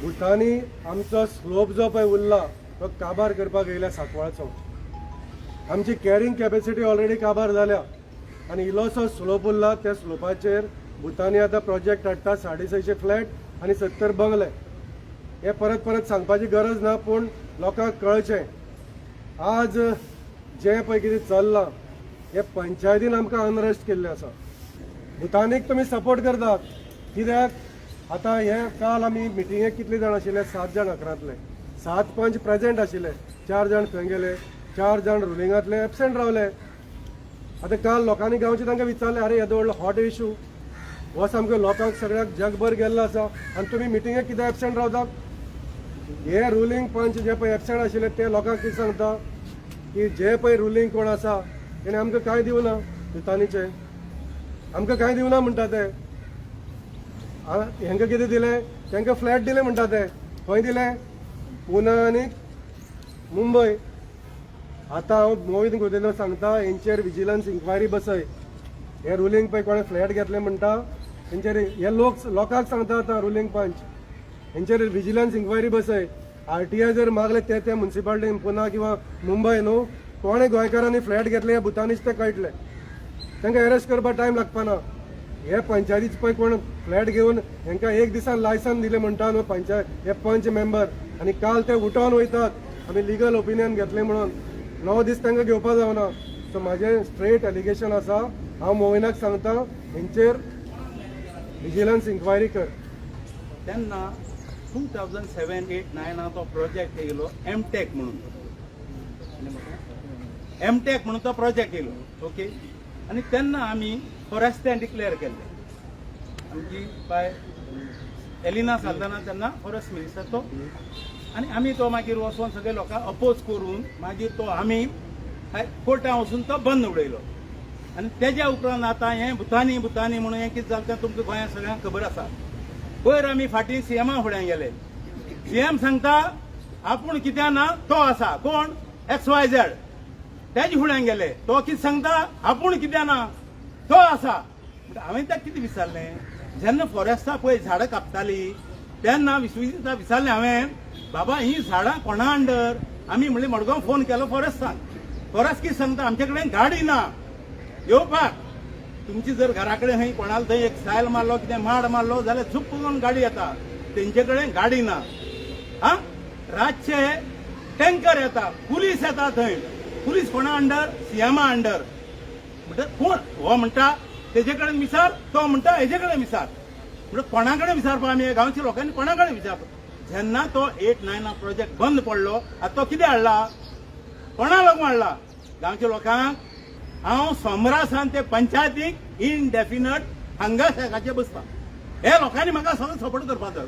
भुतांनी आमचो स्लोप जो पळय उरला तो काबार करपाक येयल्या सांकवाळचो. आमची कॅरिंग कॅपॅसिटी ऑलरेडी काबार जाल्या आनी इल्लोसो स्लोप उरला. त्या स्लोपाचेर भुतांनी आतां प्रोजेक्ट हाडटा, 650 फ्लॅट आनी 70 बंगले. हे परत परत सांगपाची गरज ना, पूण लोकांक कळचें, आज जें पळय कितें चल्लां हें पंचायतीन आमकां अनरेस्ट केल्लें आसा. भुतानीक तुमी सपोर्ट करतात कित्याक? आतां हे काल आमी मिटिंगेक कितले जाण आशिल्ले? सात जाण. 11तले सात पंच प्रेजेंट आशिल्ले. चार जाण खंय गेले? चार जाण रुलिंगांतले एबसेंट रावले. आतां काल लोकांनी गांवचे तांकां विचारलें, "आरे, येदो व्हडलो हॉट इशू हो सामको लोकांक सगळ्याक जगभर गेल्लो आसा आनी तुमी मिटिंगेक कित्याक एबसेंट रावतात?" हे रुलींग पंच जे पळय एबसेंट आशिल्ले ते लोकांक कितें सांगता की जे पळय रुलींग कोण आसा तेणे आमकां कांय दिवना, भुतानीचे आमकां कांय दिवना म्हणटा ते. हेंकां कितें दिलें? तांकां फ्लॅट दिले म्हणटा ते. खंय दिले? पुना आनी मुंबय. आतां हांव मोहित गोदेलो सांगता, हेंचेर विजिलन्स इन्क्वायरी बसय. हे रुलींग पळय कोणें फ्लॅट घेतले म्हणटा हेंचेर, हे लोक लोकांक सांगता आतां, रुलींग पंच हेंचेर विजिलन्स इन्क्वायरी बसय. आरटीआय जर मागले ते ते मुन्सिपालिटीन पुना किंवा मुंबय न्हू, कोणें गोंयकारांनी फ्लॅट घेतले हे भुतानीच ते कळटले. तांकां अरेस्ट करपाक टायम लागपाना. हे पंचायतीच पळय कोण फ्लॅट घेवन हेंकां एक दिसान लायसन दिलें म्हणटा न्हू पंचायत हे पंच मेंबर, आनी काल ते उठोन वयतात आमी लिगल ओपिनियन घेतलें म्हणून. 9 दीस तांकां घेवपा जावना. सो म्हाजें स्ट्रेट एलिगेशन आसा, हांव मोविनाक सांगता, हेंचेर विजिलन्स इन्क्वायरी कर. तेन्ना 2007, 8, 9 तो प्रोजेक्ट येयलो एमटेक म्हणून. एमटेक म्हणून तो प्रोजेक्ट येयलो, ओके. आनी तेन्ना आमी फॉरेस्ट डिक्लेअर केल्ले. आमची बाय एलिना साल्दाना तेन्ना फॉरेस्ट मिनिस्टर तो. आनी आमी तो मागीर वचोन सगळे लोकांक अपोज करून मागीर तो आमी कोर्टान वचून तो बंद उडयलो. आनी तेज्या उपरांत आतां हें भुतानी भुतानी म्हणून हें कितें जालें तें तुमकां गोंयांत सगळ्यांक खबर आसा. पयर आमी फाटीं सीएमा फुड्यान गेले. सीएम सांगता आपूण कित्याक ना, तो आसा कोण एक्स वाय झेड. तेजे फुड्यान गेले, तो कितें सांगता, आपूण कित्याक ना, तो आसा. म्हणटा हांवें ताका कितें विचारलें, जेन्ना फॉरेस्टा पळय झाडां कापताली तेन्ना विश्वजिता विचारलें हांवें, "बाबा, ही झाडां कोणा अंडर?" आमी म्हणलें मडगांव फोन केलो फॉरेस्टान. फॉरेस्ट कितें सांगता, आमचे कडेन गाडी ना येवपाक. तुमची जर घरा कडेन खंय कोणाला थंय एक सायल मारलो, कितें माड मारलो जाल्यार झुप्प करून गाडी येता. तेंचे कडेन गाडी ना. हा, रातचे टँकर येता, पुलीस येता थंय. पुलीस कोणा अंडर? सीएमा अंडर. म्हणटा कोण हो म्हणटा तेजे कडेन विचार, तो म्हणटा हेजे कडेन विचार. म्हणजे कोणा कडेन विचारपा आमी? गांवच्या लोकांनी कोणा कडेन विचारपा? जेन्ना तो 8, 9 प्रोजेक्ट बंद पडलो, आतां तो कितें हाडला? कोणा लागून हाडला? गांवच्या लोकांक. हांव सोमरा सावन ते पंचायतीक इनडेफिनट हांगा शेकाचे बसता. हे लोकांनी म्हाका सगळं सपोर्ट करपाचो.